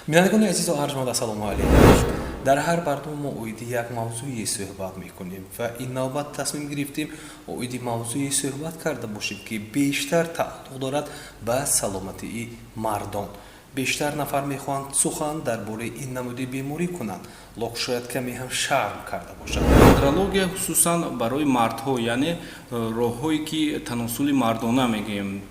Бинандагони азизу арҷманд, ассалому алайкум. Дар ҳар барнома мо оиди як мавзӯе суҳбат мекунем ва ин навбат тасмим гирифтем, оиди мавзӯе суҳбат карда бошем, ки бештар тааллуқ дорад ба саломатии мардон. Бештар нафар мехоҳанд сухан дар бораи ин намуди беморӣ кунанд, лок шояд каме ҳам шарм карда бошад. Андрология хусусан барои мардҳо, яъне роҳҳое ки таносули мардона мегӯем,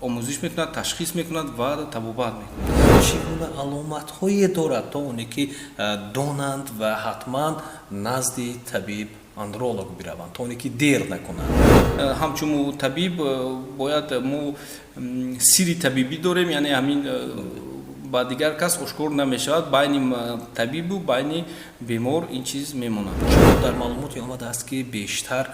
омӯзиш мекунад, ташхис мекунад ва табобат мекунад. Чӣ гуна аломатҳое дорад, то оне ки донанд ва ҳатман назди табиб андролог бираванд, то оне ки дер накунанд? Ҳамчун табиб бояд мо сирри табибӣ дорем, яъне ҳамин ба дигар кас ошкор намешавад. Байни табибу байни бемор ин чиз мемонад. Дар маълумоте омадааст, ки бештар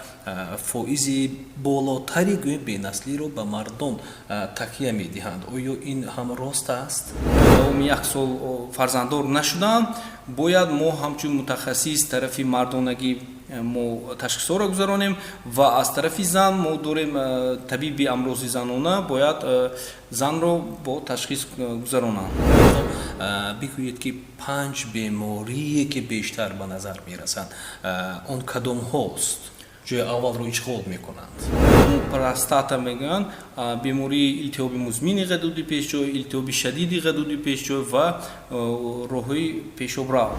фоизи болотари, гӯем, бенаслиро ба мардон такя медиҳанд. Оё ин ҳам рост аст? Давоми як сол фарзанддор нашуданд, бояд мо ҳамчун мутахассис тарафи мардонагӣ мо ташхисҳоро гузаронем ва аз тарафи зан мо дорем табиби амрози занона, бояд занро бо ташхис гузаронанд. Бигӯед, ки панҷ беморие, ки бештар ба назар мерасанд, он кадомҳост, ҷои аввалро ишғол мекунанд? Простата мегӯянд, бемории илтиҳоби музмини ғадуди пешҷой, илтиҳоби шадиди ғадуди пешҷой ва роҳҳои пешобрав.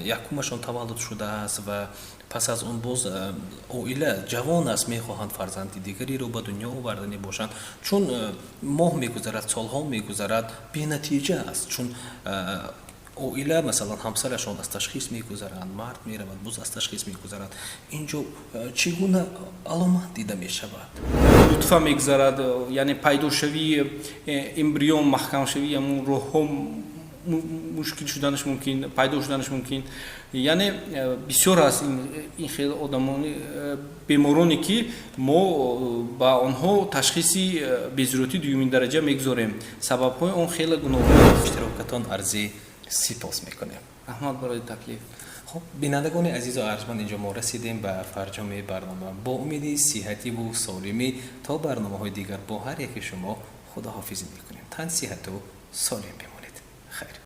Якумашон таваллуд шудааст ва пас аз он боз оила ҷавон аст, мехоҳанд фарзанди дигареро ба дунё оварданӣ бошанд. Чун моҳ мегузарад, солҳо мегузарад, бенатиҷа аст. Чун оила, масалан, ҳамсарашон аз ташхис мегузаранд, мард меравад, боз аз ташхис мегузарад. Ин ҷо чӣ гуна аломат дида мешавад? Нутфа мегузарад, яъне пайдошавии эмбрион, маҳкамшавии ҳамун роҳҳо мушкил шуданаш мумкин, пайдо шуданаш мумкин. Яъне бисёр аст ин хел одамони бемороне, ки мо ба онҳо ташхиси безурётии дуюмин дараҷа мегузорем. Сабабҳои он хеле гуногун аст. Иштирокатон арзи сипос мекунем. Раҳмат барои таклиф. Хуб, бинандагони азизу арҷманд, инҷо мо расидем ба фарҷоми барнома. Бо умеди сиҳативу солимӣ то барномаҳои дигар бо ҳар яки шумо худоҳофизӣ мекунем. Тан сиҳату солим бимонед. Хайр.